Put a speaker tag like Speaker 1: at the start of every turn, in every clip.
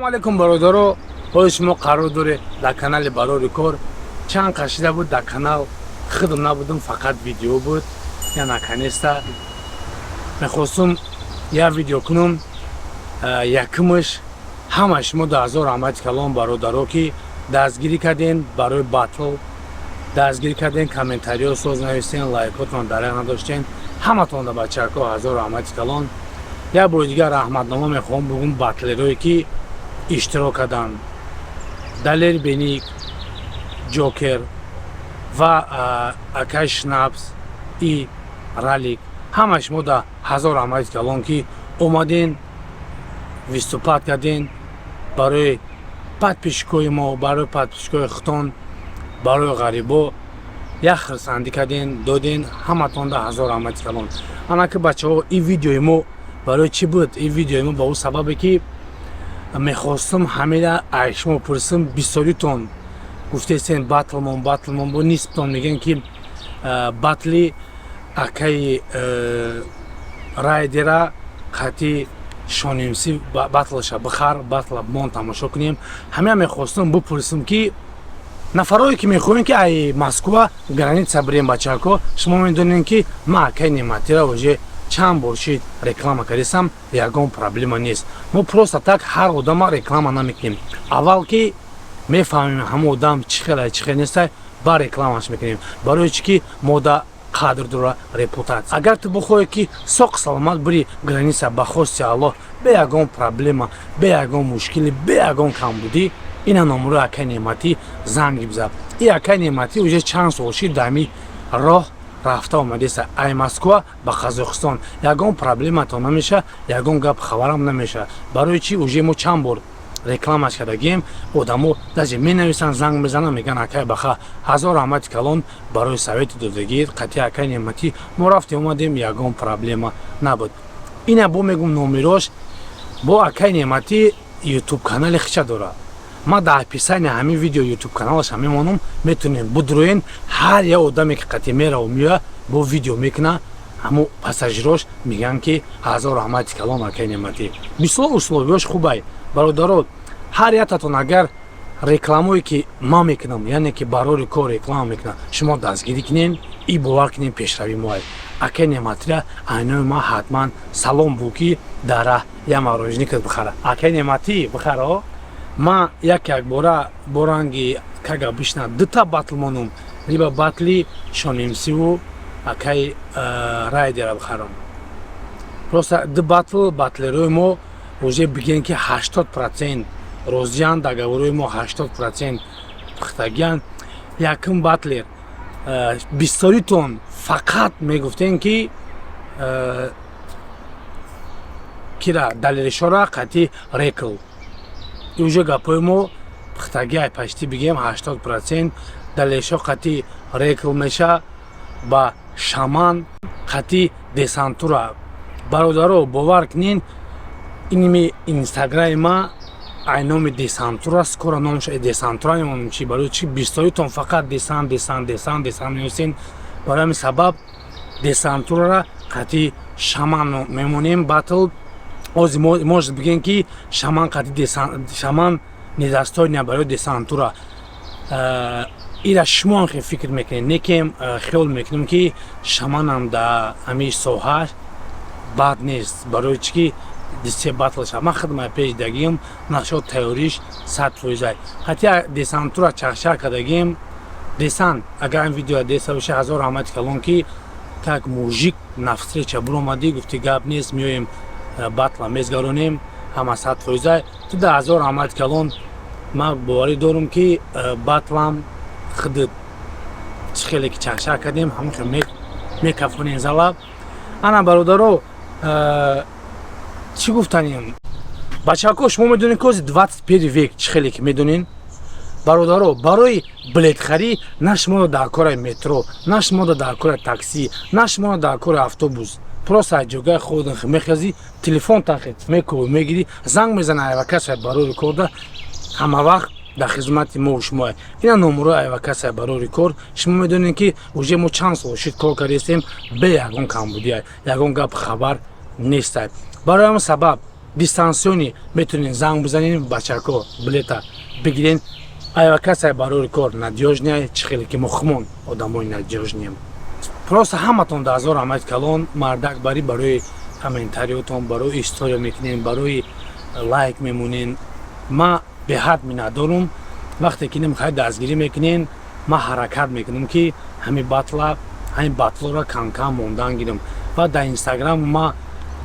Speaker 1: Салому алейкум, бародаро. Ҳоли шумо қарор доред дар канали Барори кор. Чанд қашида буд, дар канал худам набудам, фақат видео буд. Я наконец-то мехостум як видео кунам. Якумаш, ҳама шумо да ҳазор раҳмати калон, бародаро, ки дастгирӣ кардем барои батл, дастгирӣ кардем, комментариё соз нависен, лайкотон дареғ надоштен. Ҳаматон да, бачако, ҳазор раҳмати калон. Як бори дигар раҳматнома мехоҳам бугум батлерое, ки иштирок карданд: Далер, Беник, Ҷокер ва акай Шнапс и Ралик. Ҳама шумо да ҳазор раҳмати калон, ки омаден, выступать карден барои подписчикои мо, барои подписчикои худтон, барои ғарибо як хирсандӣ карден, доден. Ҳаматон да ҳазор раҳмати калон. Анаки, бачаҳо, ин видеои мо барои чӣ буд? Ин видеои мо ба ӯ сабабе, ки мехостум ҳамеда ай шумо пурсим. Бисёритон гуфтесен: батлмон, батлмон. Бо нисбтон мегӯен, ки батли акаи Райдера қати Шонимсӣ, батлаша бихар, батла мон тамошо кунем. Ҳамеа мехостум бипурсим, ки нафарое, ки мехоҳем, ки ай Москва граница бирем. Бачако, шумо медонем, ки ман акаи Неъматира уже чанд бор шид реклама кардесам, ягон проблема нест. Мо просто так ҳар одама реклама намекунем. Аввал ки мефаҳмем, ҳама одам чӣ хелай, чӣ хел нестай, ба рекламаш мекунем. Барои чӣ ки мода қадр дора репутатсия. Агар ту бихоҳӣ, ки соқ саломат бири граница, ба хости Аллоҳ, бе ягон проблема, бе ягон мушкилӣ, бе ягон камбудӣ, ина номерои акаи Неъматӣ занг бизад. И акаи Неъматӣ уже чанд сол шид дами роҳ рафта омадеса ай Москва ба Қазоқистон, ягон проблематон намеша, ягон гап хабарам намеша. Барои чӣ? Уже мо чанд бор рекламаш кардагием, одамо даже менависанд, занг мезананд, мегӯянд: «Акай Баха, ҳазор раҳмати калон барои совети додагӣ. Қатъи акай Неъматӣ мо рафтем, омадем, ягон проблема набуд». Ина бо мегум номерош. Бо акай Неъматӣ ютуб канали хича дорад. Ма дар описания ҳамин видео ютуб каналаша мемонам, метонем будроен. Ҳар як одаме, ки қатъи мераву меояд, бо видео мекуна, ҳамо пассажирош мегӯянд, ки ҳазор раҳмати калон, акай Неъматӣ. Бисёр условиёш хубай, бародаро. Ҳар яктатон агар рекламое, ки ман мекунам, яъне ки барори кор реклама мекунам, шумо дастгирӣ кунем и бовар кунем, пешравӣ моай. Акай Неъматира айнои ман ҳатман салом бу, ки дар раҳ як мороженикат бихара. Акай Неъматӣ, бихара. Ман як якбора бо ранги кага бишна дута батл монум, либо батли Шонимсиву акай Райдера бихарам. Просто ду батл, батлерои мо уже бигем, ки 80% розиянд, договорои мо 80% пухтагиянд. Якум батлер, бисёритон фақат мегуфтем, ки кира Далеришора қатъи Рекл. Уже гапҳои мо пухтагиай, почти бигем 80%. Далеришо қатъи Рекл меша, ба Шаман қатъи Десантура. Бародаро, бовар кунен, иними инстаграми ма ай номи Десантура, скоро номша Десантура мемонем. Чи барои чи бисёритон фақат десант, десант, десант, десант менависен? Барои ҳамин сабаб Десантурара қатъи Шаман мемонем батл. Ози может бигем, ки Шаман қатъи десант, Шаман недостойна барои Десантура. Ира шумо хел фикр мекунед, некем хиёл мекунем, ки Шаманам да ҳамин соҳа бад нест. Барои чӣ ки дисте батл ша ман худмай пеш дагим, нашод тайёриш 100%. Ҳатти Десантура чахчах кардагим. Десант, агар ин видео деса боша, ҳазор раҳмати калон, ки как мужик навстреча буромадӣ, гуфти: «Гап нест, меоем, батла мезгаронем, ҳама 100%». Ту да ҳазор раҳмати калон. Ман боварӣ дорам, ки батлам худат чӣ хеле ки чахчах кардем, ҳамон хел мекафонем зала. Ана, бародаро, чӣ гуфтанем? Бачако, шумо медонед, ки ҳозир 21 век. Чӣ хеле ки медонен, бародаро, барои билетхарӣ на шуморо дар кори метро, на шуморо дар кори таксӣ, на шуморо дар кори автобус. Просто аз ҷогаи худ мехезӣ, телефон тахет мекӯ, мегирӣ, занг мезана айвакасай барори корда, ҳама вақт дар хизмати мо шумо. Ина номерои айвакасай барори кор. Шумо медонед, ки уже мо чанд сол шид кор кардастем, бе ягон камбудия, ягон гап хабар нестай. Барои ҳамин сабаб Дистанционный метонен занг бизанен, бачако, билета бигирен. Авиакасса барори кор надёжный, чӣ хеле ки мо хумон одамои надёжный ем. Просто ҳаматон даҳзор раҳмати калон, мардак барӣ, барои комментариётон, барои история мекунем, барои лайк мемонен. Ма беҳад миннатдорум. Вақте ки намехоҳед, дастгирӣ мекунен. Ма ҳаракат мекунам, ки ҳамин батла, ҳамин батлоро камкам мондан гирам. Ва дар Инстаграм ма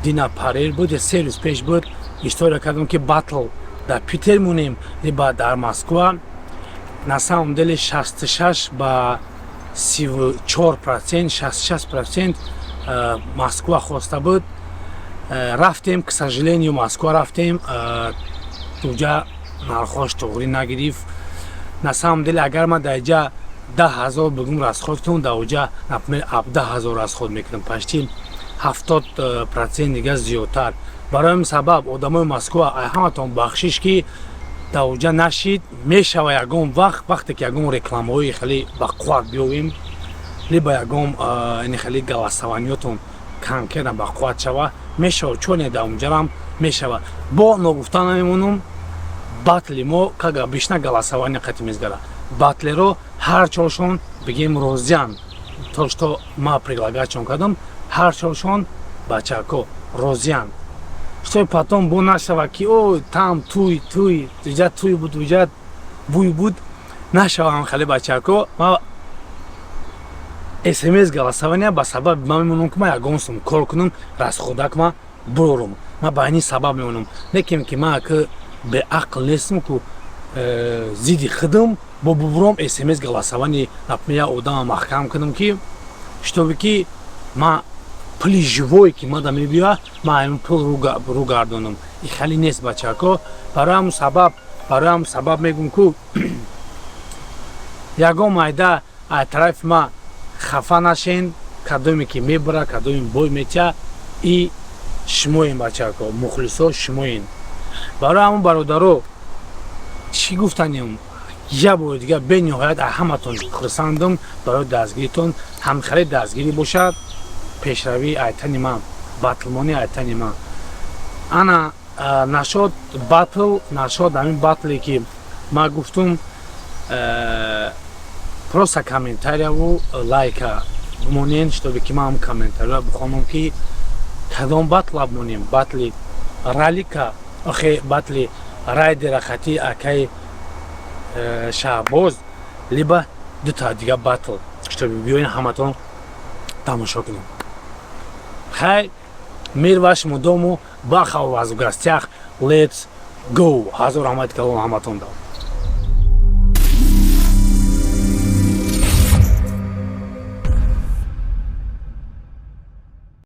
Speaker 1: дина парер буд, 3 рӯз пеш буд, история кардам, ки батл дар Питер монем либо дар Москва. На самом деле 66 ба 34%, 66% Москва хоста буд. Рафтем, к сожалению, Москва рафтем, уҷа нархош туғрӣ нагирифт. На самом деле, агар ман дар иҷа 10 000 бигум расход кунам, дар уҷа, например, 17 000 расход мекунам, почти 70% дига зиёдтар. Барои ҳамин сабаб, одамои Москва, ай ҳаматон бахшиш, ки дар уҷа нашид. Мешава ягон вақт, вақте ки ягон рекламаҳои хеле бақувват биёвем, либо ягон ини хеле голосование ётон конкретно бақувват шава, мешава. Чоне дар унҷарам мешава. Бо ногуфта намемонам, батли мо как обычно голосование қати мезгара. Батлеро ҳар чоршон бигем розиян. То что ма предлагать шон кардам, ҳар чоршон, бачако, розиян. Что потом бо нашава, ки о, там туй туй, иҷа туй буд, уҷа буй буд, нашавам хеле, бачако. Ма смс голосования ба сабаби ма мемонам, ки ма ягон сум кор кунам, расход ак ма бурорум. Ма ба ини сабаб мемонам, лекин ки ма ки беақл нестам, ку зидди худам бо бубуром смс голосование, например, як одама маҳкам кунам, ки чтобы ки ма пули живое, ки мада мебиёя, ма ҳамин пул рӯ гардонам. И хеле нест, бачако. Барои ҳамун сабаб мегӯм, ку ягон майда аз тарафи ма хафа нашен. Кадоме ки мебара, кадоме бой метия, и шумоен, бачако, мухлисо шумоен. Барои ҳамун, бародаро, чӣ гуфтанем? Як бори дигар бениҳоят аз ҳаматон хурсандам барои дастгиритон. Ҳамхеле дастгирӣ бошад, пешравии айтани ман, батлмони айтани ман. Ана нашод батл, нашод ҳамин батле, ки ман гуфтум, просто комментария ву лайка бимонен, чтобы ки ман ҳам комментария бихонам, ки кадом батла бимонем: батли ралика, охе, батли райдера хати акаи Шаҳбоз, либо дута дига батл, чтобы биёен, ҳаматон тамошо кунем. Хай, мир вашему дому. Бахав вас в гостях. Let's go. Ҳазор раҳмати калон ҳаматон дав.